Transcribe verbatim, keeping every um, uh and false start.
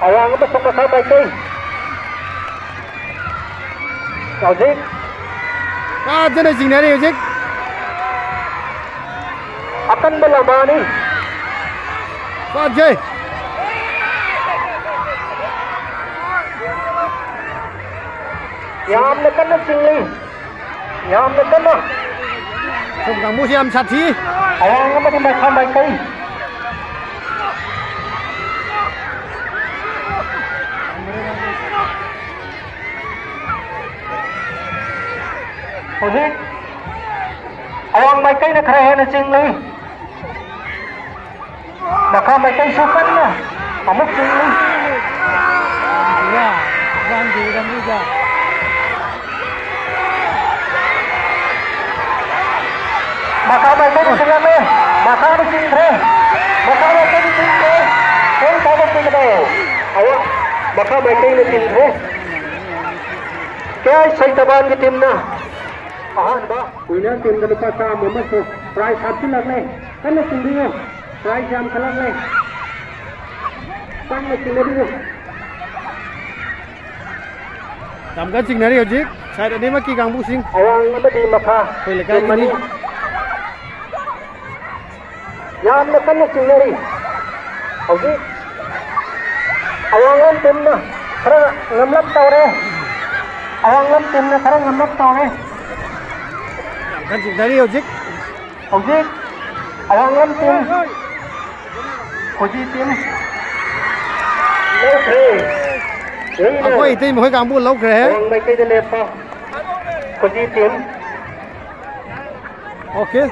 ꯑꯋꯥꯡ ꯑꯃꯁꯨꯡ ꯃꯈꯥ ꯃꯥꯏꯀꯩ꯫ ꯍꯧꯖꯤꯛ ꯀꯥꯗꯅ ꯆꯤꯡꯅꯔꯤ ꯍꯧꯖꯤꯛ꯫ ꯑꯀꯟꯕ ꯂꯝꯕꯥꯅꯤ꯫ ꯐꯖꯩ꯫ ꯌꯥꯝꯅ ꯀꯟꯅ ꯆꯤꯡꯂꯤ꯫ ꯌꯥꯝꯅ ꯀꯟꯅ꯫ ꯁꯣꯝ ꯀꯥꯡꯕꯨꯁꯤ ꯌꯥꯝ ꯁꯥꯊꯤ꯫ ꯑꯋꯥꯡ ꯑꯃꯗꯤ ꯃꯈꯥ ꯃꯥꯏꯀꯩ꯫ ꯍꯧꯖꯤꯛ ꯑꯋꯥꯡ ꯃꯥꯏꯀꯩꯅ ꯈꯔ ꯍꯦꯟꯅ ꯆꯤꯡꯂꯤ꯫ ꯃꯈꯥ ꯃꯥꯏꯀꯩꯁꯨ ꯀꯟꯅ ꯑꯃꯨꯛ ꯆꯤꯡꯂꯤ꯫ ꯃꯈꯥ ꯃꯥꯏꯀꯩꯗ ꯆꯤꯡꯂꯝꯃꯦ꯫ ꯃꯈꯥꯗ ꯆꯤꯡꯈ꯭ꯔꯦ꯫ ꯃꯈꯥ ꯃꯥꯏꯀꯩꯗ ꯆꯤꯡꯈ꯭ꯔꯦ꯫ ꯁꯣꯝ ꯁꯥꯏꯗ ꯆꯤꯡꯈ꯭ꯔꯦ꯫ ꯑꯋꯥ-, ꯃꯈꯥ ꯃꯥꯏꯀꯩꯅ ꯆꯤꯡꯈ꯭ꯔꯦ꯫ ꯀꯦ ꯑꯥꯏ ꯁꯩꯇꯕꯥꯟꯒꯤ ꯇꯤꯝꯅ ꯑꯍꯥꯟꯕ꯫ ꯋꯤꯅꯔ ꯇꯤꯝꯗ ꯂꯨꯄꯥ ꯆꯥꯝꯃ ꯑꯃꯁꯨ ꯄ꯭ꯔꯥꯏꯖ ꯍꯥꯞꯆꯤꯜꯂꯛꯂꯦ꯫ ꯀꯟꯅ ꯆꯤꯡꯕꯤꯌꯨ꯫ ꯄ꯭ꯔꯥꯏꯖ ꯌꯥꯝꯈꯠꯂꯛꯂꯦ꯫ ꯀꯟꯅ ꯆꯤꯡꯅꯕꯤꯌꯨ꯫ ꯌꯥꯝ ꯀꯟꯅ ꯆꯤꯡꯅꯔꯤ ꯍꯧꯖꯤꯛ ꯁꯥꯏꯠ ꯑꯅꯤꯃꯛꯀꯤ ꯀꯥꯡꯕꯨꯁꯤꯡ꯫ ꯑꯋꯥꯡ ꯑꯃꯗꯤ ꯃꯈꯥ ꯑꯩꯈꯣꯏ ꯂꯩꯀꯥꯏꯒꯤꯅꯤ꯫ ꯌꯥꯝꯅ ꯀꯟꯅ ꯆꯤꯡꯅꯔꯤ꯫ ꯍꯧꯖꯤꯛ ꯑꯋꯥꯡꯂꯣꯝ ꯇꯤꯝꯅ ꯈꯔ ꯉꯝꯂꯞ ꯇꯧꯔꯦ꯫ ꯑꯋꯥꯡꯂꯣꯝ ꯇꯤꯝꯅ ꯈꯔ ꯉꯝꯂꯞ ꯇꯧꯔꯦ꯫ ꯌꯥꯝ ꯀꯟꯅ ꯆꯤꯡꯅꯔꯤ ꯍꯧꯖꯤꯛ꯫ ꯍꯧꯖꯤꯛ ꯑꯋꯥꯡꯂꯝ ꯇꯤꯝ, ꯈꯨꯖꯤ ꯇꯤꯝ ꯂꯧꯈ꯭ꯔꯦ꯫ ꯑꯩꯈꯣꯏ ꯏꯇꯩ ꯃꯈꯣꯏ ꯀꯥꯡꯕꯨ ꯂꯧꯈ꯭ꯔꯦ꯫ ꯑꯋꯥꯡ ꯃꯥꯏꯀꯩꯗ ꯂꯦꯞꯄ ꯈꯨꯖꯤ ꯇꯤꯝ꯫ ꯑꯣꯀꯦ꯫